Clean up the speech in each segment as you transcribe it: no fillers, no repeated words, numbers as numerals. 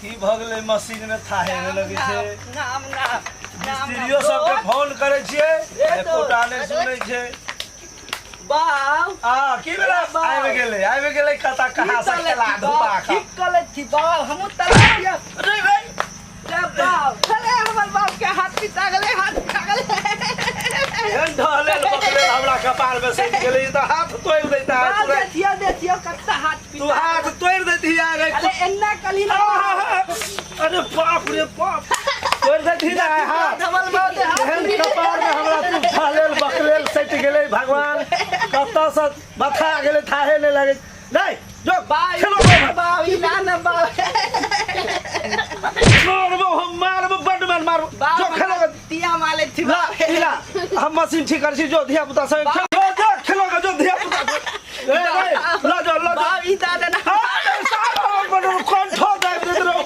की भऽ गेलै मशीन में थाहे नहि लगै छै नाम नाम मिस्त्रियो सबके फोन करै छियै एकोटा नहि सुनै छै बाउ आ की भेलै बाउ। आबि गेलै आबि गेलै कतऽ कहाँ से खेला धुपा कऽ ठीक कऽ लै छी बाउ हमहूँ तला दिअ रे रे रे बाउ अरे हमर बाप के हाथ पिता गेलै हाथ पिता गेलै एहन ढहलेल बकलेल हमरा कपार में सटि गेलै ई तऽ हाथ तोड़ि दैता बाउ तू देखियौ देखियौ कत्ता हाथ तू पिता हाथ तोड़ि दैती अरे अरे एन्ना कली ना अरे बाप रे बाप तोड़ि दैती ना हाथ धवल बाउ दे हाथ एहन कपार में हमरा तू ढहलेल बकलेल सटि गेलै भगवान कतऽसँ बथा गेलै थाहे नहि लगै नहि जो बाउ खेलो बाबा। बाउ ई ना ना बाउ मारबो हम मारबो बड्ड मार मारबो बाउ जो खेलो तिया माले थी ला बाउ ला हम मशीन ठीक कर छी जो धिया पुता सब खेलो जो खेलो जो धिया पुता ए ए ला जो ला जो बाउ ई दादा ना अरे साला बड्ड कंठो दाबि देत रहो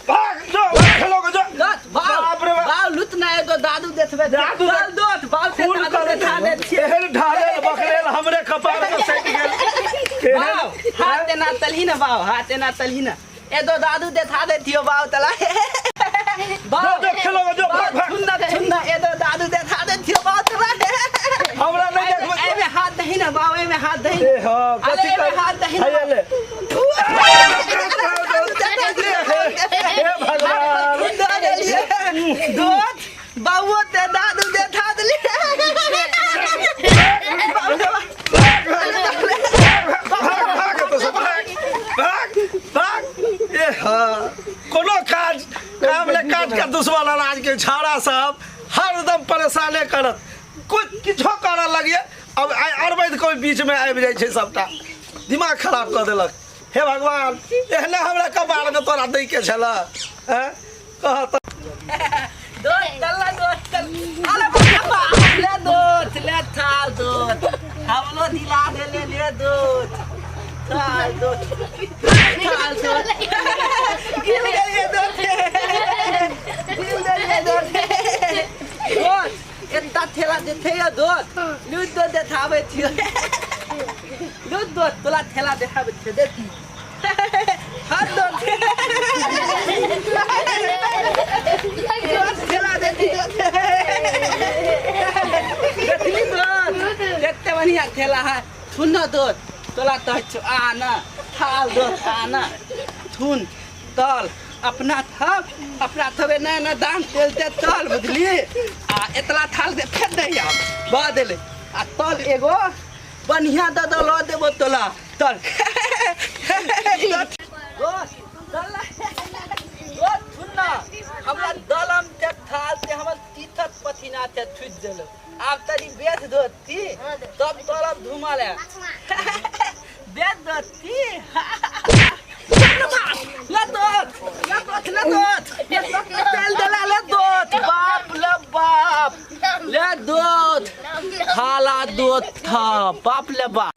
भाग जो खेलो जो दोत बाउ बाप रे बाप। बाउ लुत ना एगो दादू देखबे दादू चल दोत बाउ से खून दादू कर देखा दे छियै एहन ढालेल बकलेल हमरे कपार पर सटि गेल केहन बाउ हाथ एना तलही ना बाउ हाथ एना तलही ना एगो दादू देखा देतियो बाउ तला बाउ जो जो खेलो जो भाग भाग सुनना सुनना एगो दादू देखा देतियो बाउ तला हमरा नहि देखबै एमे हाथ दही ना बाउ एमे हाथ दही ए हाँ अरे कथी एमे कर हाथ दही ना हैया ले हे भगवान दोत बाबू ते दादू देखा देली भाग भाग एतऽ भाग भाग भाग ए हाँ कोनो काज काम ले काज के दुश्मन अनाज के छाड़ा सब हरदम परेशाने करत कुछ किछो करऽ लगिए अब आइ अरबैद कोइ बीच में आबि जाइ छै सबटा दिमाग खराब कऽ देलक हे भगवान एहने हमरा कपार में तोरा दै के छलऽ हैं कह तऽ दोस्त चल दोस्त चल अरे बाबा ले दोस्त ले थाल दोस्त हमलो दिला दे ले ले दोस्त थाल दोस्त थाल दोस्त गिर गए दोस्त गिर गए दोस्त दोस्त एत्ता ठेला देथे या दोस्त लूट दो देखाबै छियो लूट दोस्त तोला ठेला देखाबै छियो देखी हाथ दोस्त दोस्त ठेला देखी देखली दोस्त देखते बढ़िया ठेला है थुन न दोस्त तोला कहै छियो आ न थाल दोस्त आ न थुन तल अपना थब अपना थबे ना ना दाम तेल ते तल बुझली आ एतला थाल दे फेर नहीं आब बह देले आ तल एगो बढ़िया दऽ दऽ लऽ देबो तोला तल दोस्त चल ना। दोस्त सुन ना हमरा दलम ते थाल ते हमर तीथक पसीना ते छुटि गेलो आब तनी बेच दोस्ती तब तोरा धुमल है बेच दोस्ती ले दोस्त ले दोस्त ले दोस्त तेल देला ले दोस्त बाप ले बाप ले दोस्त खाला दोस्त था बाप ले बाप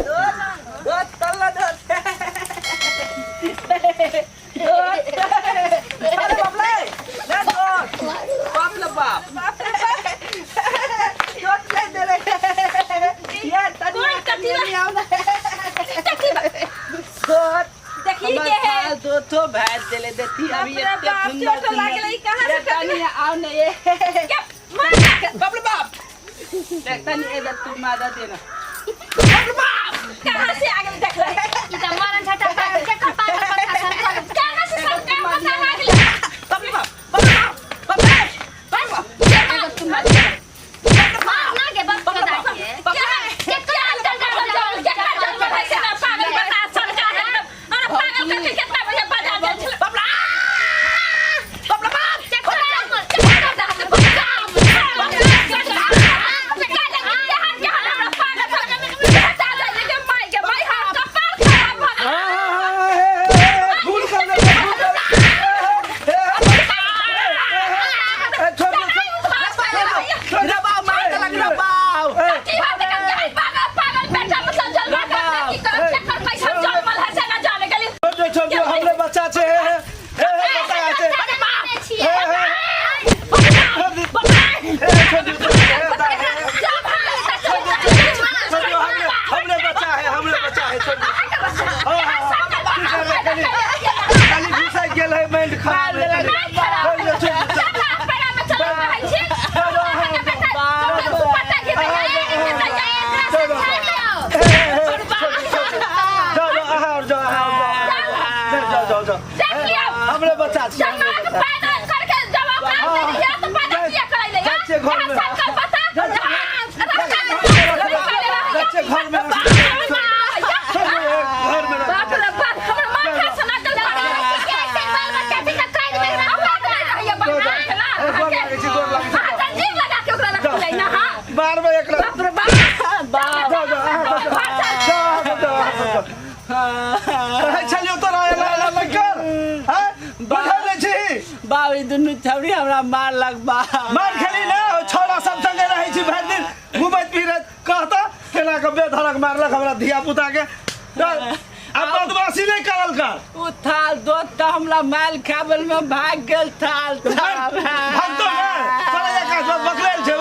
दोस्त दोस्त चल ना दोस्त दोस्त अरे बाप ले ले दोस्त बाप ले बाप दोस्त ले दे ले ये तनी कोन कथी तनी आओ ना दोस्त देखी हमर के है थाल दो तो भैंस देले देती अभी बाप रे एते बाप, सुंदर चोट सुंदर लागलै, कहाँ से ये तनी आओ ने ये क्या मार बाप रे बाप देख तनी इधर तू मादा देना कहाँ से आ गेल देख ले ई त मरण झटा पागल केकर पागल पत्ता सन कहाँ से सब काम पता आ गेल बाप रे बाप बाप रे बाप बाप रे बाप रे बाप इधर तू मादा देना मार ना के बस कदा के क्या केकर चल चल चल केकर जन्म है से ना पागल बता सरकार एकदम अरे पागल करके कितना बढ़िया बजा दे छल बाप रे बाप रे बाप केकर जन्म केकर दास भूल कर दे भूल कर दे ए छोड़ दे रे बाप मार देलक रे बाप छोड़ दे छोड़ दे हमरे बच्चा छै हे हे हे हे बच्चा छै हे हे छोड़ दे हे छोड़ दे हे हे छोड़ दे हमरे हमरे बच्चा है हमरे बच्चा है छोड़ दे हाँ हाँ हाँ छी जन्मा के पैदा करके जब औकात नहीं रहिया तो पैदा किया करैले जाइ छियै घरमे। यहाँ संकल्प बता जाइ छियै घर में रख दे। घर में रख बाप रे बाप हमर माथा से नकल पड़े ऐसे बाल बच्चा छै तऽ कैद में औकात नहीं रहिया गोर लागै छी, गोर लागै छी। जंजीर लगा के ओकरा रखले ना हां मारबै एकरा बाप रे बाप बाप जाओ जाओ अहाँ सब जाओ जाओ अहाँ सब जाओ अहाँ सब जाओ कहै छलियौ तोरा एला एला नहि कर हैं बुझल नहि छी बाप ई दुनू छौरी हमरा मारलक बाप मार खेली ने ओ छौड़ा सब संगे रहै छी भरि दिन घुमैत फिरैत कहता केना के बेधड़क मारलक हमरा धिया पुता के चल, आब बदमाशी नहि करल कर ओ थाल दोस्त तऽ हमरा माल खाबल में भाग गेल थाल भागतो ने चल एक हाथ बकलेल छै